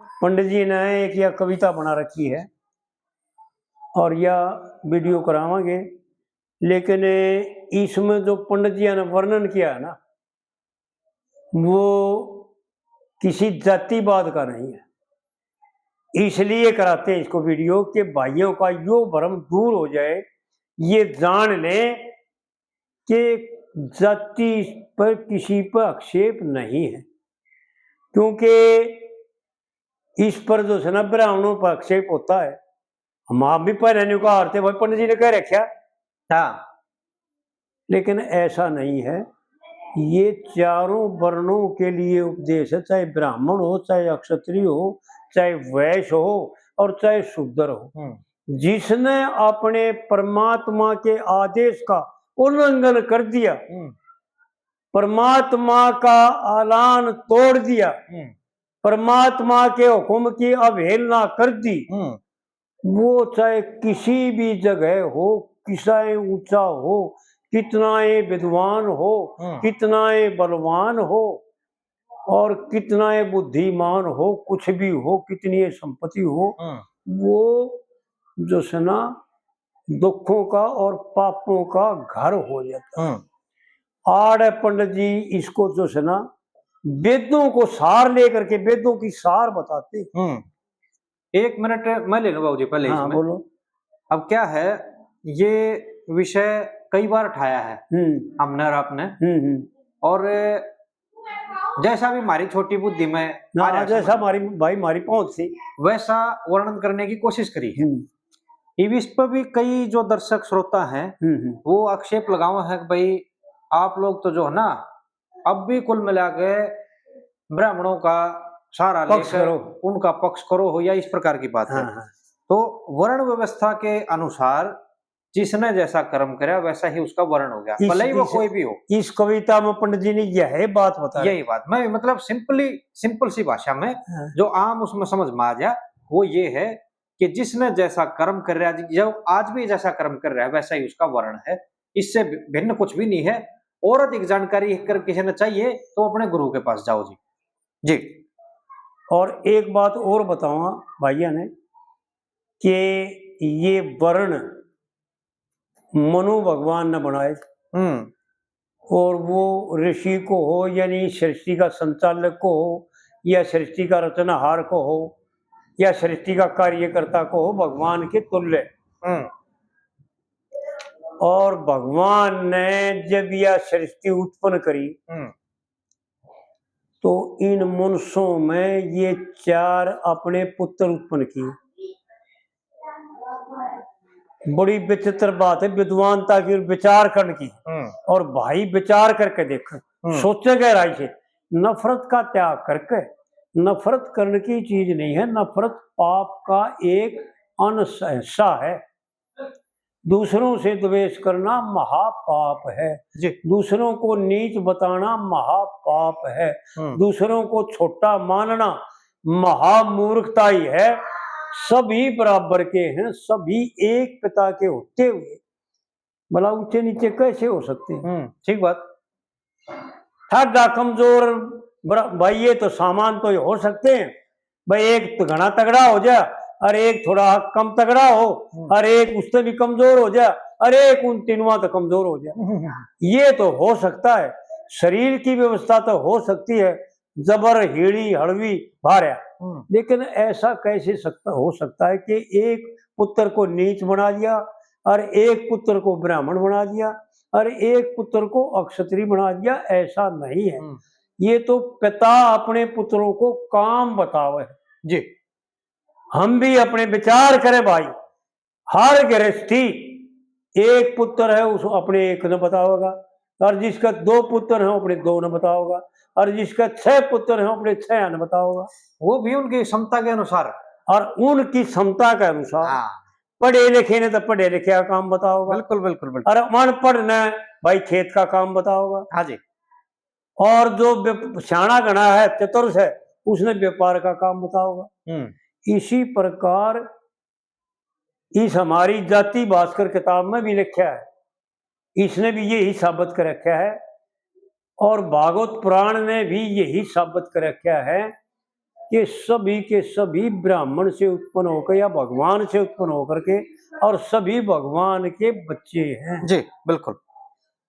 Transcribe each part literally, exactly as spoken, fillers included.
पंडित जी ने एक या कविता बना रखी है और या वीडियो करावांगे, लेकिन इसमें जो पंडित जी ने वर्णन किया है ना, वो किसी जातिवाद का नहीं है, इसलिए कराते हैं इसको वीडियो कि भाइयों का यो भ्रम दूर हो जाए, ये जान लें कि जाति पर किसी पर आक्षेप नहीं है, क्योंकि इस पर जो है ना ब्राह्मणों पर आक्षेप होता है। हम आप भी पहले नहीं कहा हारते भाई, पंडित जी ने कह रखा। हाँ। लेकिन ऐसा नहीं है, ये चारों वर्णों के लिए उपदेश है, चाहे ब्राह्मण हो, चाहे अक्षत्रिय हो, चाहे वैश्य हो और चाहे शूद्र हो। हम्म। जिसने अपने परमात्मा के आदेश का उल्लंघन कर दिया, हम्म। परमात्मा का ऐलान तोड़ दिया, हम्म। परमात्मा के हुक्म की अवहेलना कर दी, हम्म। वो चाहे किसी भी जगह हो, कितना ही ऊंचा हो, कितना ही विद्वान हो, हम्म। कितना ही बलवान हो और कितना ही बुद्धिमान हो, कुछ भी हो, कितनी ही संपत्ति हो, हम्म। वो जो है ना दुखों का और पापों का घर हो जाता है। हम्म। आड़े पंडित जी इसको जो है ना वेदों को सार लेकर के, वेदों की सार बताते हैं। हम्म। एक मिनट मैं ले लूं बाबूजी, पहले हाँ, इसमें। बोलो। अब क्या है, ये विषय कई बार उठाया है हम्म। हमने और आपने। हम्म, हम्म। और जैसा भी हमारी छोटी बुद्धि में ना, आ रहा जैसा समझ, हमारी, भाई, हमारी पहुंच थी। वैसा वर्णन करने की कोशिश करी है। हम्म। इब इस पर भी कई जो दर्शक श्रोता हैं, हम्म, हम्म। वो आक्षेप लगावा है कि भाई, आप लोग तो जो है ना, अब भी कुल मिला के ब्राह्मणों का सहारा पक्ष लेकर करो। उनका पक्ष करो हो, या इस प्रकार की बात है। हाँ, हाँ। तो वर्ण व्यवस्था के अनुसार जिसने जैसा कर्म करया, वैसा ही उसका वर्ण हो गया, इस, भले ही वो इस, कोई भी हो। इस कविता में पंडित जी ने यह बात बताई। यही बात मैं, मतलब, simply, simple सी भाषा में हाँ। जो आम उसमें समझ में आ जा, वो ये है कि जिसने जैसा कर्म कर रहा, जो आज भी जैसा कर्म कर रहा है, वैसा ही उसका वर्ण है, इससे भि-, भिन्न कुछ भी नहीं है। और अधिक जानकारी अगर किसी ने चाहिए तो अपने गुरु के पास जाओ जी। जी। और एक बात और बताऊंगा भाइयों ने कि ये वर्ण मनु भगवान ने बनाए हम्म। और वो ऋषि को हो, यानी सृष्टि का संचालक को हो, या सृष्टि का रचनाहार को हो, या सृष्टि का कार्यकर्ता को हो, भगवान के तुल्य। हम्म। और भगवान ने जब यह सृष्टि उत्पन्न करी, हम्म। तो इन मनुष्यों में ये चार अपने पुत्र उत्पन्न किए। बड़ी विचित्र बात है विद्वानता की और विचार करने की। हम्म। और भाई, विचार करके देख, हम्म। सोचे गहराई से, नफरत का त्याग करके, नफरत करने की चीज नहीं है, नफरत पाप का एक अंश, हिस्सा है। दूसरों से द्वेष करना महापाप है। जी। दूसरों को नीच बताना महापाप है। हम्म। दूसरों को छोटा मानना महामूर्खता ही है। सभी बराबर के हैं, सभी एक पिता के होते हुए भला ऊंचे नीचे कैसे हो सकते हैं? हम्म, ठीक बात। ठाडा कमजोर बरा-, भाई, ये तो सामान तो ये हो सकते हैं भाई, एक तो घना तगड़ा हो जा और एक थोड़ा कम तगड़ा हो, हम्म। और एक उससे भी कमजोर हो जा, और एक उन तीनों तो कमजोर हो जा। हम्म। ये तो हो सकता है, शरीर की व्यवस्था तो हो सकती है, जबर, हीड़ी, हड़वी, भार्या। हम्म। लेकिन ऐसा कैसे सकता, हो सकता है कि एक पुत्र को नीच बना दिया और एक पुत्र को ब्राह्मण बना दिया और एक पुत्र को अक्षत्री बना दिया? ऐसा नहीं है। हम्म। ये तो पिता अपने पुत्रों को काम बतावे। जी। हम भी अपने विचार करें भाई, हर गृहस्थी एक पुत्र है, उस अपने एक ने बतावेगा, और जिसका दो पुत्र हैं, अपने दो ने बतावेगा, और जिसका छह पुत्र हैं, अपने छह ने बतावेगा। वो भी उनकी क्षमता के अनुसार। और उनकी क्षमता के अनुसार। हाँ। पढ़े लिखे ने तो पढ़े लिखे का काम बतावेगा। बिल्कुल, बिल्कुल, बिल्कुल। और अनपढ़ ने भाई खेत का काम बतावेगा। हाँ जी। और जो व्याप-, सियाणा घना है, चतुर है, उसने व्यापार का काम बतावेगा। हम्म। इसी प्रकार इस हमारी जाति भास्कर किताब में भी लिखा है, इसने भी यही साबित कर रखा है, और भागवत पुराण ने भी यही साबित कर रखा है कि सभी के सभी ब्राह्मण से उत्पन्न होकर या भगवान से उत्पन्न होकर के, और सभी भगवान के बच्चे हैं। जी, बिल्कुल।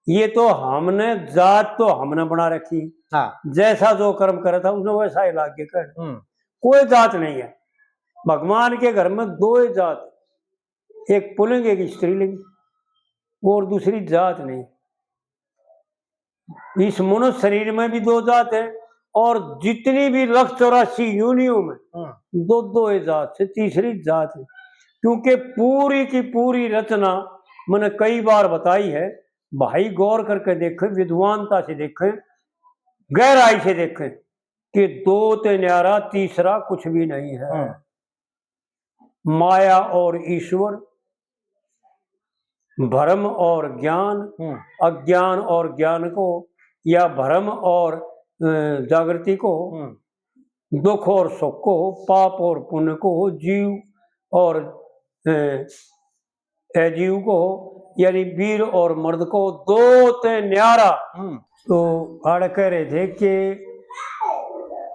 ये तो हमने, जात तो हमने बना रखी, हाँ। जैसा जो कर्म करा था उसने वैसा ही लाग के कर। हम्म। कोई जात नहीं है। भगवान के घर में दो ही जात, एक पुलिंग, एक स्त्रीलिंग, और दूसरी जात नहीं। इस मनुष्य शरीर में भी दो जात है, और जितनी भी लख चौरासी योनियों में हम्म। दो दो ही जात से, तीसरी जात नहीं। क्योंकि पूरी की पूरी रचना मैंने कई बार बताई है, भाई गौर करके देखें, विद्वानता से देखें, गहराई से देखें कि दो ते न्यारा, तीसरा कुछ भी नहीं है। हम्म। माया और ईश्वर, भ्रम और ज्ञान, हम्म। अज्ञान और ज्ञान को, या भ्रम और अ, जागृति को, हम्म। दुख और सुख को, पाप और पुण्य को, जीव और अ, अजीव को, यानी वीर और मर्द को, दो ते न्यारा। हम्म। तो आड़ कह रहे थे कि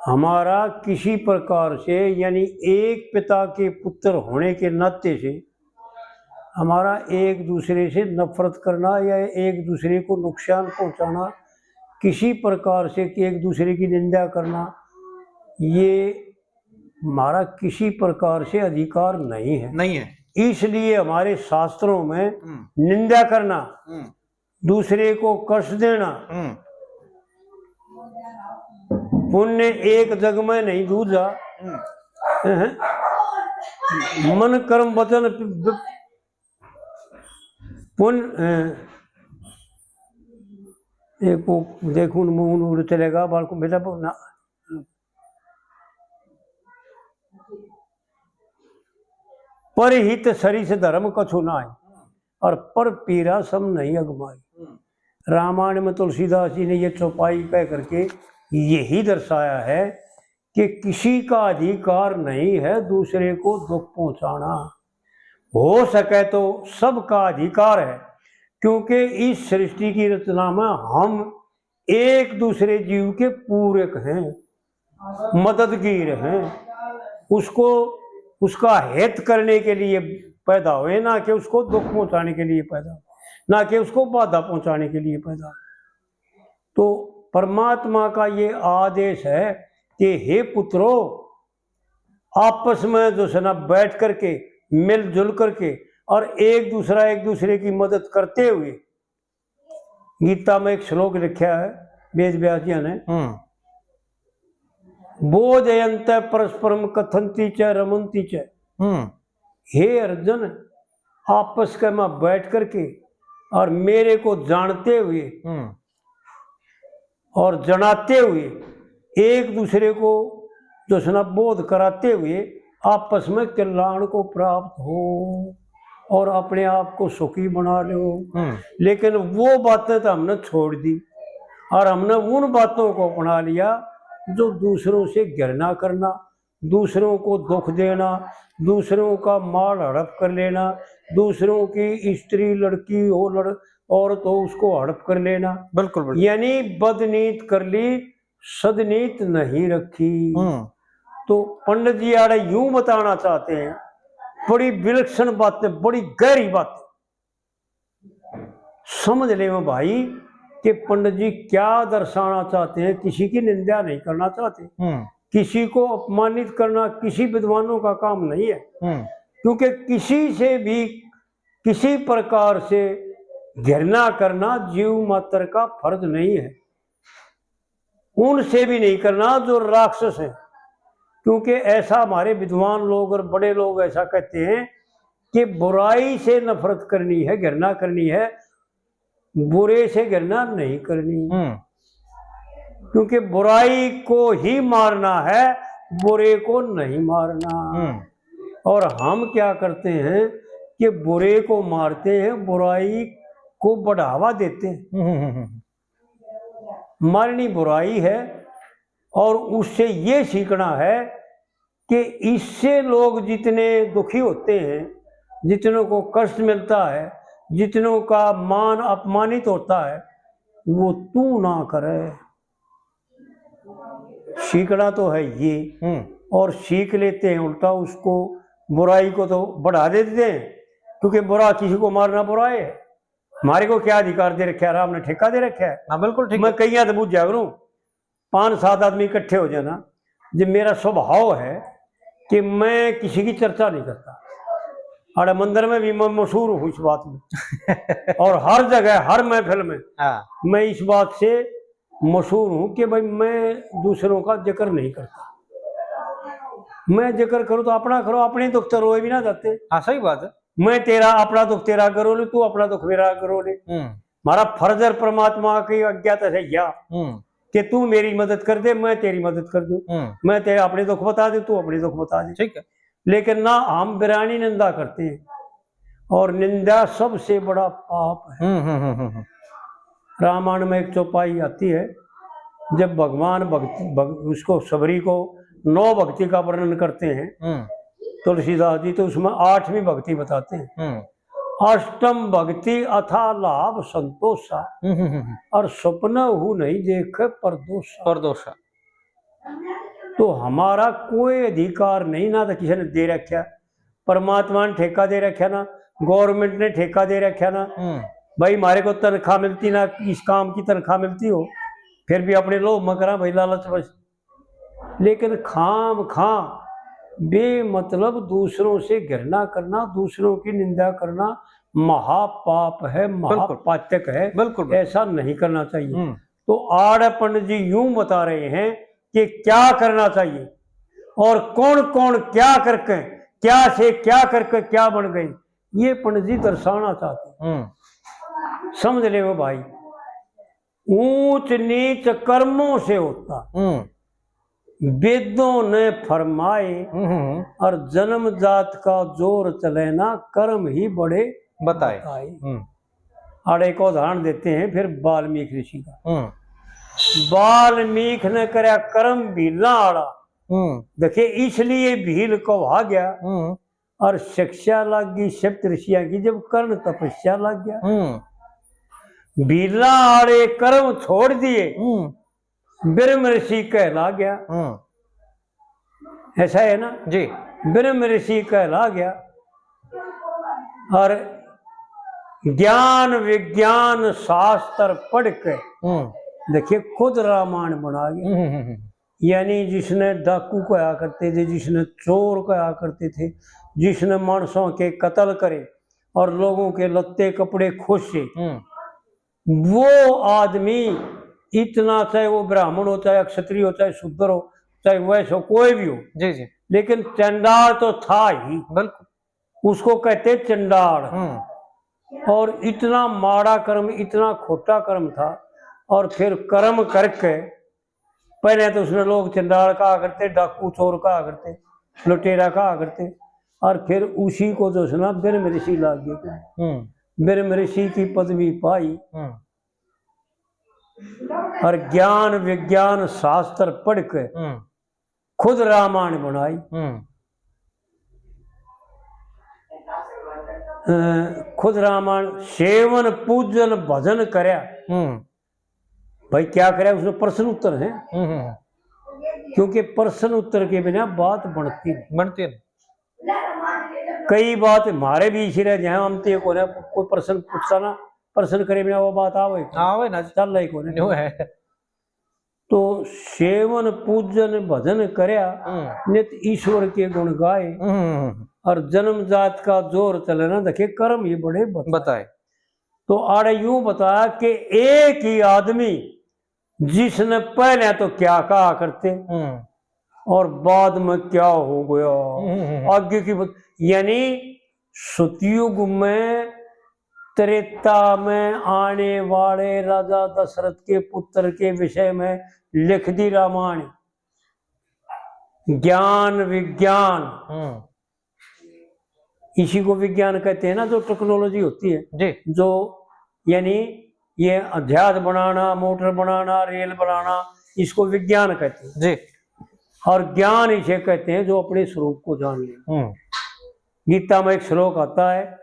हमारा किसी प्रकार से, यानी एक पिता के पुत्र होने के नाते से, हमारा एक दूसरे से नफरत करना या एक दूसरे को नुकसान पहुंचाना, किसी प्रकार से कि एक दूसरे की निंदा करना, ये हमारा किसी प्रकार से अधिकार नहीं है। नहीं है। इसलिए हमारे शास्त्रों में हम्म। निंदा करना, हम्म। दूसरे को कष्ट देना, हम्म। पुण्य एक जग में नहीं दूजा। हम्म। हैं? मन कर्म वचन प-, पुण्य, हैं? एक वो देखूं, मुंह उड़ चलेगा, बालको बेटा, ना। पर हित सरिस धर्म कछु नाय, और पर पीरा सम नहीं अगमाई। रामायण में तुलसीदास जी ने ये चौपाई कह करके यही दर्शाया है कि किसी का अधिकार नहीं है दूसरे को दुख पहुंचाना। हो सके तो सबका अधिकार है, क्योंकि इस सृष्टि की रचना में हम एक दूसरे जीव के पूरक हैं, मददगीर हैं। उसको, उसका हित करने के लिए पैदा हुए, ना कि उसको दुख पहुंचाने के लिए पैदा हुए, ना कि उसको बाधा पहुंचाने के लिए पैदा हुए। तो परमात्मा का ये आदेश है कि हे पुत्रो, आपस में जो है ना बैठ करके, मिलजुल करके और एक दूसरा, एक दूसरे की मदद करते हुए, गीता में एक श्लोक लिखा है वेद व्यास जी ने, हम्म। बोधयंत परस्परम कथंती च रमंती च। हम्म। हे अर्जुन, आपस के में बैठ करके और मेरे को जानते हुए हम्म। और जनाते हुए, एक दूसरे को जो है ना बोध कराते हुए आपस में कल्याण को प्राप्त हो और अपने आप को सुखी बना लो। हम्म। लेकिन वो बातें तो हमने छोड़ दी और हमने उन बातों को अपना लिया जो दूसरों से घृणा करना, दूसरों को दुख देना, दूसरों का माल हड़प कर लेना, दूसरों की स्त्री, लड़की हो, लड़-, औरत हो, उसको हड़प कर लेना। बिल्कुल, बिल्कुल। यानी बदनीत कर ली, सदनीत नहीं रखी। हम्म। तो पंडित जी आड़े यूं बताना चाहते हैं, बड़ी विलक्षण बातें, बड़ी गहरी बातें। समझ ले भाई कि पंडित जी क्या दर्शाना चाहते हैं। किसी की निंदा नहीं करना चाहते, हम्म। किसी को अपमानित करना किसी विद्वानों का काम नहीं है, हम्म। क्योंकि किसी से भी किसी प्रकार से घृणा करना जीव मात्र का फर्ज नहीं है। उनसे भी नहीं करना जो राक्षस हैं, क्योंकि ऐसा हमारे विद्वान लोग और बड़े लोग ऐसा कहते हैं कि बुराई से नफरत करनी है, घृणा करनी है, बुरे से घृणा नहीं करनी। हम्म। क्योंकि बुराई को ही मारना है, बुरे को नहीं मारना। हम्म। और हम क्या करते हैं कि बुरे को मारते हैं, बुराई को बढ़ावा देते हैं, हम्म, हम्म, हम्म। मारनी बुराई है। और उससे ये सीखना है कि इससे लोग जितने दुखी होते हैं, जितनों को कष्ट मिलता है, जितनों का मान अपमानित होता है, वो तू ना करे। सीखना तो है ये। हम्म। और सीख लेते हैं, उल्टा उसको, बुराई को तो बढ़ा देते हैं, क्योंकि बुरा किसी को मारना बुरा है। हमारे को क्या अधिकार दे रखा है? राम ने ठेका दे रखा है। हाँ, बिल्कुल ठीक मैं है। कईयां तो बुझ जा करूं, पांच सात आदमी इकट्ठे हो जाना, जो मेरा स्वभाव है कि मैं किसी की चर्चा नहीं करता। अरे, मंदिर में भी मैं मशहूर हूँ इस बात में। और हर जगह, हर महफिल में हाँ। मैं इस बात से मशहूर हूँ कि भाई, मैं दूसरों का जिक्र नहीं करता। मैं जिक्र करूँ तो अपना करो, अपने दुख तो रोए भी ना जाते। हाँ, सही बात है। मैं तेरा, अपना दुख तेरा करो ले, तू अपना दुख मेरा करो ले। हम्म। हमारा फर्ज है परमात्मा की आज्ञा तो है या हम्म। कि तू मेरी मदद कर दे, मैं तेरी मदद कर दूं। हम्म। मैं तेरे अपने दुख बता दूं, तू अपने दुख बता दे। ठीक है। लेकिन ना, हम बिरानी निंदा करते हैं, और निंदा सबसे बड़ा पाप है। हम्म, हम्म, हम्म, हम्म, हम्म। रामायण में एक चौपाई आती है, जब भगवान भक्ति, भग-, उसको, शबरी को नौ भक्ति का वर्णन करते हैं हम्म। तुलसीदास जी, तो उसमें आठवीं भक्ति बताते हैं। हम्म। अष्टम भक्ति अथा लाभ संतोषा, हम्म, हम्म, हम्म। और स्वप्न हु नहीं देखे परदोषा। परदोषा। तो हमारा कोई अधिकार नहीं, ना तो किसी ने दे रखा, परमात्मा ने ठेका दे रखा ना, गवर्नमेंट ने ठेका दे रखा ना। हम्म। भाई, हमारे को तनख्वाह मिलती ना, इस काम की तनख्वाह मिलती हो, फिर भी अपने लोभ में करा भाई, लालच बस। लेकिन खाम खा बेमतलब दूसरों से घृणा करना, दूसरों की निंदा करना महापाप है, बिल्कुल। महापातक है। बिल्कुल, बिल्कुल। ऐसा नहीं करना चाहिए। हम्म। तो आड़े पंडित जी यूं बता रहे हैं कि क्या करना चाहिए और कौन कौन क्या करके, क्या से क्या करके क्या बन गए, ये पंडित जी दर्शाना चाहते हैं। हम्म। समझ ले वो भाई, ऊंच नीच कर्मों से होता, हम्म। वेदों ने फरमाए, हम्म, हम्म। और जन्म जात का जोर चले ना, कर्म ही बड़े बताए। बताए। हम्म। और एक उदाहरण देते हैं फिर वाल्मीकि ऋषि का। हम्म। वाल्मीकि ने करया कर्म भीला आड़ा। हम्म। देखिए, इसलिए भील कहा गया। हम्म। और शिक्षा लागी सप्त ऋषियां की, जब कर्ण तपस्या लाग गया। हम्म। भीला आड़े कर्म छोड़ दिए, हम्म। ब्रह्म ऋषि कहला गया। हम्म। ऐसा है ना जी। ब्रह्म ऋषि कहला गया। और ज्ञान विज्ञान शास्त्र पढ़ के हम्म। देखिए, खुद रामायण बना गया। हम्म, हम्म, हम्म। यानी जिसने डाकू कहा करते थे, जिसने चोर कहा करते थे, जिसने मानसों के कत्ल करे और लोगों के लत्ते कपड़े खोसे, हम्म। वो आदमी इतना, चाहे वो ब्राह्मण हो, चाहे क्षत्रिय हो, चाहे शूद्र हो, चाहे वैश्य हो, कोई भी हो, जी, जी। लेकिन चंडाल तो था ही। बिल्कुल। उसको कहते चंडाल। हम्म। और इतना माड़ा कर्म, इतना खोटा कर्म था। और फिर कर्म करके, पहले तो उसने लोग चंडाल कहा करते, डाकू चोर कहा करते, लुटेरा कहा करते, और फिर उसी को जो है ना, ब्रह्म ऋषि लाग गए। हम्म। ब्रह्म ऋषि की पदवी पाई। हम्म। और ज्ञान विज्ञान शास्त्र पढ़ के हम्म। खुद रामायण बनाई। हम्म। अ, खुद रामायण सेवन पूजन भजन करया। हम्म। भाई, क्या करया? उसमें प्रश्न उत्तर है। हम्म, हम्म, हम्म। क्योंकि प्रश्न उत्तर के बिना बात बनती नहीं। बनती नहीं। कई बात हमारे भी इसी रह जाए, हम तो ये कोने कोई प्रश्न पूछता ना, प्रश्न करे बिना वो बात आवे, आवे ना। चल रही कोने। न्यू है। तो सेवन पूजन भजन करया, हम्म। नित ईश्वर के गुण गाए, हम्म। और जन्म जात का जोर चले ना, देखे कर्म ही बड़े बताए। बताए। तो आड़े यूं बताया कि एक ही आदमी जिसने पहले तो क्या कहा करते हम्म। और बाद में क्या हो गया, हम्म, हम्म, हम्म। आगे की बत-, यानी सतयुग में, त्रेता में आने वाले राजा दशरथ के पुत्र के विषय में लिख दी रामायण। ज्ञान विज्ञान, हम्म। इसी को विज्ञान कहते हैं ना, जो टेक्नोलॉजी होती है, जी। जो यानी ये जहाज बनाना, मोटर बनाना, रेल बनाना, इसको विज्ञान कहते हैं। जी। और ज्ञान इसे कहते हैं जो अपने स्वरूप को जान ले। हम्म। गीता में एक श्लोक आता है,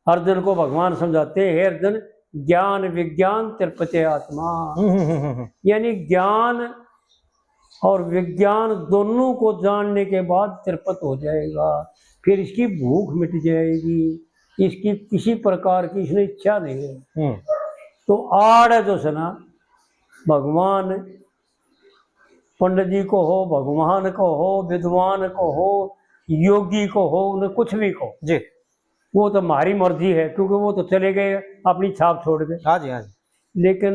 अर्जुन को भगवान समझाते हैं, "हे अर्जुन, ज्ञान विज्ञान तृप्यते आत्मा।" हम्म, हम्म, हम्म, हम्म। यानी ज्ञान और विज्ञान दोनों को जानने के बाद तृप्त हो जाएगा, फिर इसकी भूख मिट जाएगी, इसकी किसी प्रकार की इसने इच्छा नहीं है। हम्म। तो आड़ है जो से ना, भगवान पंडित जी को हो, भगवान को हो, विद्वान को हो, योगी को हो, उन्हें कुछ भी को, जी। वो तो हमारी मर्जी है, क्योंकि वो तो चले गए अपनी छाप छोड़ के। हाँ जी, हाँ जी। लेकिन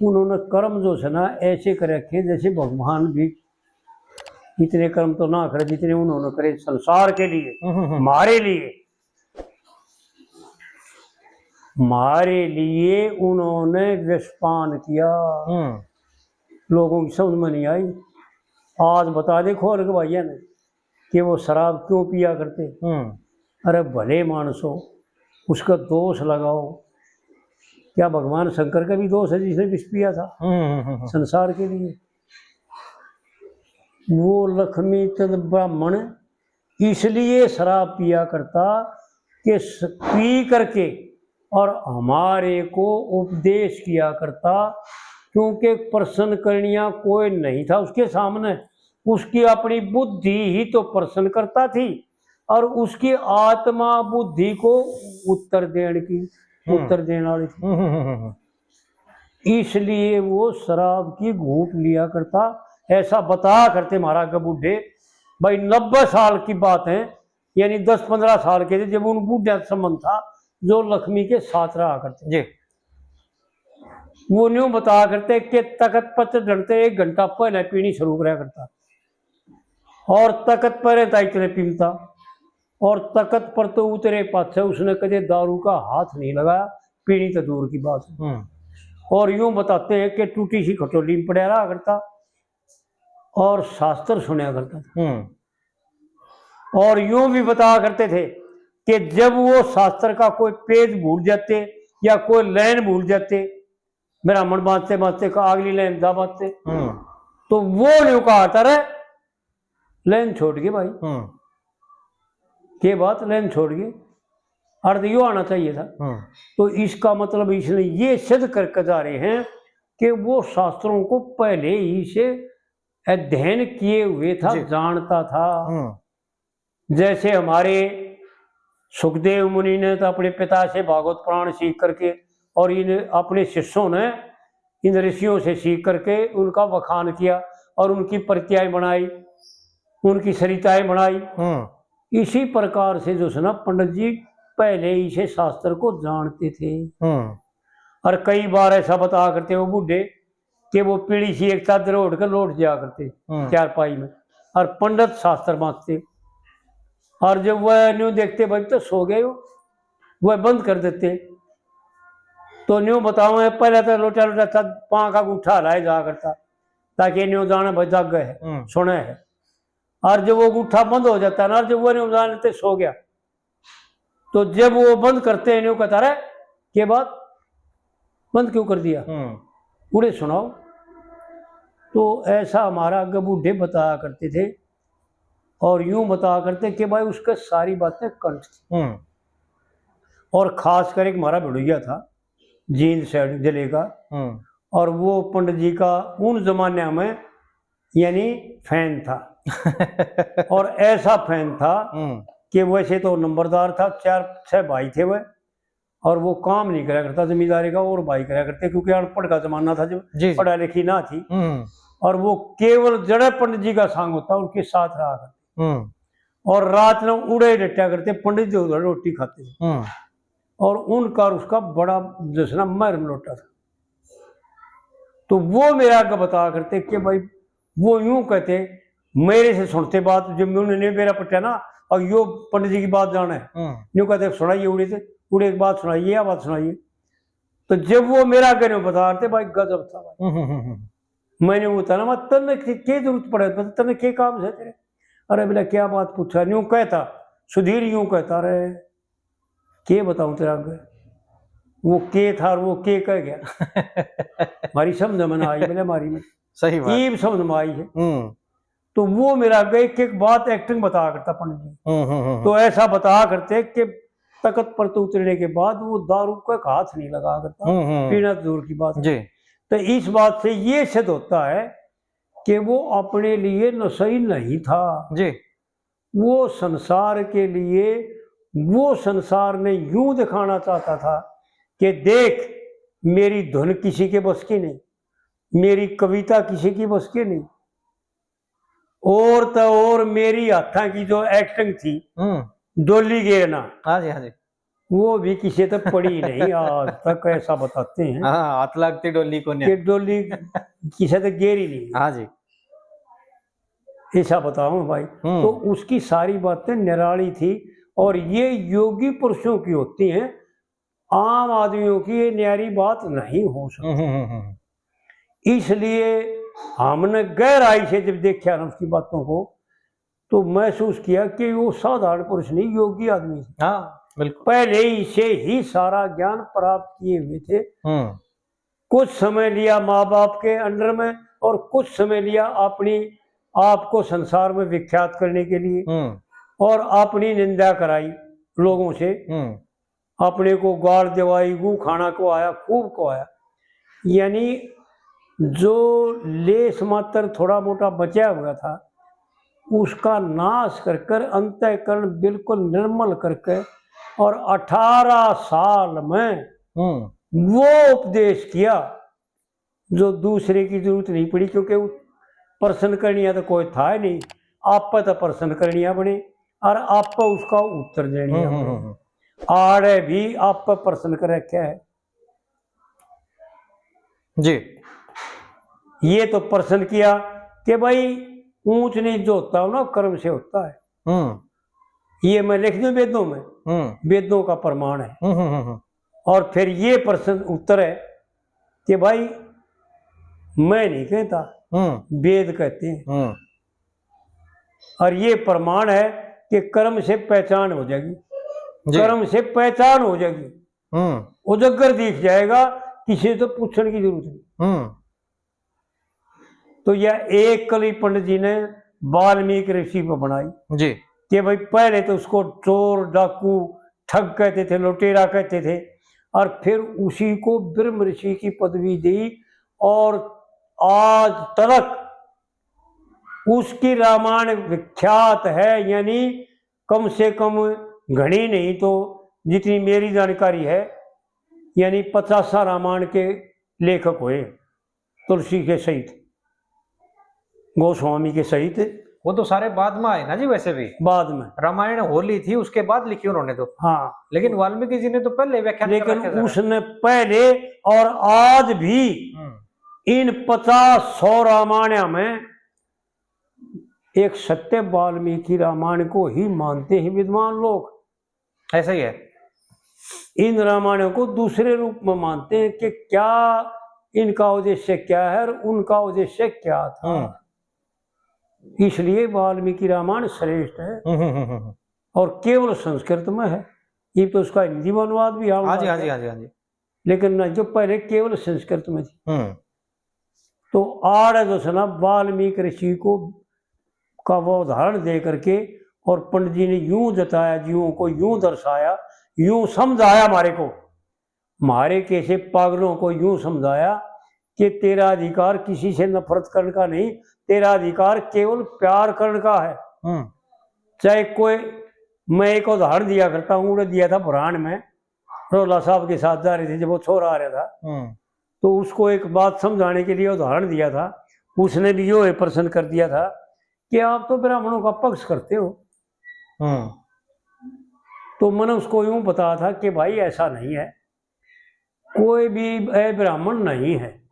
उन्होंने कर्म जो से ना ऐसे कर रखे, जैसे भगवान भी इतने कर्म तो ना करे जितने उन्होंने करे संसार के लिए, हम्म, हम्म, हम्म। हमारे लिए, हमारे लिए उन्होंने विषपान किया। हम्म। लोगों की समझ में नहीं आई। आज बता दे खोल के भाइया ने कि वो शराब क्यों पिया करते। हम्म। अरे भले मानसो, उसका दोष लगाओ। क्या भगवान शंकर का भी दोष है जिसने विष पिया था हम्म, हम्म, हम्म, हम्म। संसार के लिए? वो लक्ष्मी चंद ब्राह्मण इसलिए शराब पिया करता कि स-, पी करके और हमारे को उपदेश किया करता, क्योंकि प्रश्न करणिया कोई नहीं था उसके सामने। उसकी अपनी बुद्धि ही तो प्रश्न करता थी और उसकी आत्मा बुद्धि को उत्तर देने की, हम्म। उत्तर देने वाली थी। हम्म, हम्म, हम्म, हम्म। इसलिए वो शराब की घूंट लिया करता। ऐसा बता करते महाराज के बूढ़े, भाई, नब्बे साल की बात है, यानी दस पन्द्रह साल के थे जब उन बूढ़े संबंध था जो लक्ष्मी के साथ रहा करते। जी। वो न्यू बता करते कि तख्त पर चढ़ते एक घंटा पहले पीनी शुरू करा करता और तख्त पर रहता इतने पीमता और तख्त पर तो उतरे पाछे उसने कदे दारू का हाथ नहीं लगाया, पीनी तो दूर की बात है। हम्म। और यूं बताते हैं कि टूटी सी खटोली में पड़ा रहा करता और शास्त्र सुना करता था। हम्म। और यूं भी बताया करते थे कि जब वो शास्त्र का कोई पेज भूल जाते या कोई लाइन भूल जाते, ब्राह्मण बांचते बांचते का अगली लाइन जा बांचते, हम्म। तो वो न्यू कहा था, "रे, लाइन छोड़ गई भाई।" हम्म। के बात, लाइन छोड़ गई, अर्थ यो आना चाहिए था। हम्म। तो इसका मतलब इसने ये सिद्ध करके जा रहे हैं कि वो शास्त्रों को पहले ही से अध्ययन किए हुए था, जी। जानता था। हम्म। जैसे हमारे सुखदेव मुनि ने तो अपने पिता से भागवत पुराण सीख करके और इन अपने शिष्यों ने इन ऋषियों से सीख करके उनका वखान किया और उनकी प्रतियाएं बनाई, उनकी सरिताएं बनाई। हम्म। इसी प्रकार से जो है ना पंडित जी पहले ही से शास्त्र को जानते थे। हम्म। और कई बार ऐसा बता करते वो बूढ़े कि वो पीली सी एक चादर ओढ़ कर लौट जाया करते हम्म। चारपाई में, और पंडित शास्त्र बांचते। और जब वह न्यू देखते भाई तो सो गए हो, वह बंद कर देते। तो न्यू बताओ, पहले तो लोटा लोटा था, पाँव का अंगूठा हलाया जा करता, ताकि न्यू जाने भाई जागे है, हम्म। सुने है। और जब वो अंगूठा बंद हो जाता ना, और जब वो न्यू जाने ते सो गया, तो जब वो बंद करते हैं, न्यू कहता रहे, "के बात? बंद क्यों कर दिया? हम्म। उड़े सुनाओ।" तो ऐसा हमारा आगे बूढ़े बताया करते थे, और यूं बताया करते कि भाई उसके सारी बातें कंठ थी। हम्म। और खास कर एक हमारा भिड़ोइया था, जींद साइड जिले का, हम्म। और वो पंडित जी का उन जमाने में यानी फैन था। और ऐसा फैन था हम्म। कि वैसे तो नंबरदार था, चार छह भाई थे वह, और वो काम नहीं करा करता जमींदारी का, और भाई करा करते, क्योंकि अनपढ़ का जमाना था जब जी, जी। पढ़ा लिखी ना थी। हम्म। और वो केवल जड़े पंडित जी का संग होता, उनके साथ रहा करते। हम्म। और रात में उड़े डटा करते, पंडित जी उधर रोटी खाते। हम्म। और उनका और उसका बड़ा जैसे ना महर लोटा था। तो वो मेरे आगे बताया करते कि भाई वो यूं कहते, मेरे से सुनते बात, जब मैं उन्हें नहीं बेरा पट्टा ना, और यो पंडित जी की बात जाने, हम्म। यूं कहते, "सुनाइए उड़े से, उड़े एक बात सुनाइए, या बात सुनाइए।" तो जब वो मेरा आगे नहीं बता रहे थे, भाई गजब था भाई। हम्म, हम्म, हम्म, हम्म। मैंने वो था ना, "मैं तन्ने के, के जरूरत पड़े, तन्ने के काम है तेरे?" अरे बोला, "क्या बात पूछा?" न्यू कहता, सुधीर यूं कहता रहे, "के बताऊं तेरा आगे, वो के था और वो के कह गया?" हमारी समझ में ना आई, बोले, "हमारी में।" सही बात। ईब समझ में आई है। हम्म। तो वो मेरा आगे एक एक बात एक्टिंग बताया करता पंडित जी। हम्म, हम्म, हम्म। तो ऐसा बताया करते कि तख्त पर तो उतरने के बाद वो दारू का हाथ नहीं लगा करता, हम्म, हम्म। पीना तो दूर की बात है। जी। तो इस बात से ये सिद्ध होता है कि वो अपने लिए नशई नहीं था। जी। वो संसार के लिए, वो संसार ने यूं दिखाना चाहता था कि देख, मेरी धुन किसी के बस की नहीं, मेरी कविता किसी की बस की नहीं। और तो और मेरी हाथां की जो acting थी, हम्म। डोली गेरना, हाँ जी, हाँ जी। वो भी किसी तक पड़ी नहीं आज तक, ऐसा बताते हैं। हाँ, हाथ लागती डोली को कि नहीं। डोली किसी तक गेरी नहीं। हाँ जी। ऐसा बताऊं भाई, हम्म। तो उसकी सारी बातें निराली थी, और ये योगी पुरुषों की होती हैं, आम आदमियों की ये न्यारी बात नहीं हो सकती। हम्म, हम्म, हम्म, हम्म। इसलिए हमने गहराई से जब देखा ना उसकी बातों को, तो महसूस किया कि वो साधारण पुरुष नहीं, योगी आदमी थे। हाँ, बिल्कुल। पहले ही से ही सारा ज्ञान प्राप्त किए हुए थे। हम्म। कुछ समय लिया माँ बाप के under में और कुछ समय लिया अपनी आप को संसार में विख्यात करने के लिए, हम्म। और अपनी निंदा कराई लोगों से। हम्म। अपने को गाल दिवाई, गू खाना को आया, खूब को आया। यानी जो लेस मात्र थोड़ा मोटा बचा हुआ था, उसका नाश कर कर, अंतःकरण बिल्कुल निर्मल करके, और अठारह साल में हम्म। वो उपदेश किया जो दूसरे की जरूरत नहीं पड़ी, क्योंकि वो प्रश्न करनिया तो कोई था ही नहीं। आप पे तो प्रश्न करनिया बने और आप पे उसका उत्तर देनिया हम्म, हम्म, बने। हम्म, हम्म। आड़े भी आप पे प्रश्न कर रखा है। जी। ये तो प्रश्न किया कि भाई, ऊंच नीच जो होता है ना, कर्म से होता है। हम्म। ये मैं लिख दूं वेदों में, हम्म। वेदों का प्रमाण है। हम्म, हम्म, हम्म, हम्म। और फिर ये प्रश्न उत्तर है कि भाई, मैं नहीं कहता, हम्म। वेद कहते हैं। हम्म। और ये प्रमाण है कि कर्म से पहचान हो जाएगी, जी। कर्म से पहचान हो जाएगी, हम्म। उजागर दिख जाएगा, किसी से तो पूछने की जरूरत नहीं। हम्म। तो यह एक कली पंडित जी ने वाल्मीकि ऋषि पर बनाई जी। कि भाई, पहले तो उसको चोर, डाकू, ठग कहते थे, लुटेरा कहते थे, और फिर उसी को ब्रह्म ऋषि की पदवी दी, और आज तक उसकी रामायण विख्यात है। यानी कम से कम, घणी नहीं तो, जितनी मेरी जानकारी है, यानी पचासा रामायण के लेखक हुए, तुलसी के सहित, गोस्वामी के सहित। वो तो सारे बाद में आए ना जी, वैसे भी। बाद में। रामायण हो ली थी, उसके बाद लिखी उन्होंने तो। हाँ। लेकिन वाल्मीकि जी ने तो पहले व्याख्यान कर लेकिन रखे थे। उसने पहले, और आज भी हम्म। इन पचास सौ रामायण में एक सत्य वाल्मीकि रामायण को ही मानते हैं विद्वान लोग। ऐसा ही है। इन रामायणों को दूसरे रूप में मानते हैं कि क्या इनका उद्देश्य क्या है और उनका उद्देश्य क्या था। हम्म। इसलिए वाल्मीकि रामायण श्रेष्ठ है। हम्म, हम्म, हम्म, हम्म। और केवल संस्कृत में है। ये तो उसका हिंदी में अनुवाद भी आम हाँ जी, बात हाँ जी, है। हाँ जी, हाँ जी। लेकिन नहीं, जो पहले केवल संस्कृत में थी। हम्म। तो आड़े जो है ना, वाल्मीकि ऋषि को, का वो उदाहरण दे करके, और पंडित जी ने यूं जताया, जीवों को यूं दर्शाया, यूं समझाया हमारे को, हमारे कैसे पागलों को यूं समझाया कि तेरा अधिकार किसी से नफरत करने का नहीं, तेरा अधिकार केवल प्यार करने का है। हम्म। चाहे कोई, मैं एक उदाहरण दिया करता हूँ, उड़े दिया था बुरहान में, रोला साहब के साथ जा रहे थे, जब वो छोरा आ रहा था, हम्म। तो उसको एक बात समझाने के लिए उदाहरण दिया था। उसने भी यो प्रश्न कर दिया था कि आप तो ब्राह्मणों का पक्ष करते हो। हम्म। तो मैंने उसको यूं बताया था कि भाई, ऐसा नहीं है, कोई भी ब्राह्मण नहीं है,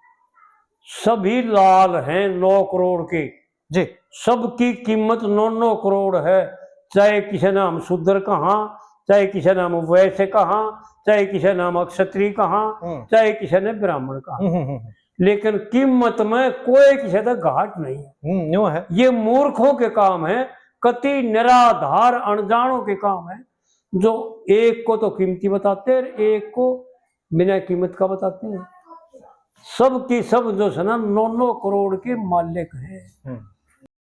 सभी लाल हैं नौ करोड़ के। जी। सबकी कीमत नौ नौ करोड़ है, चाहे किसी नाम शूद्र कहा, चाहे किसी नाम वैश्य कहा, चाहे किसी नाम क्षत्रिय कहा, हम्म। चाहे किसी ने ब्राह्मण कहा। हम्म, हम्म, हम्म। लेकिन कीमत में कोई किसी का घाट नहीं है। हम्म, यूं है। ये मूर्खों के काम है, कति निराधार अनजानों के काम है, जो एक को तो कीमती बताते हैं, एक को बिना कीमत का बताते हैं। सब की सब जो है ना, नौ नौ करोड़ के मालिक हैं। हम्म।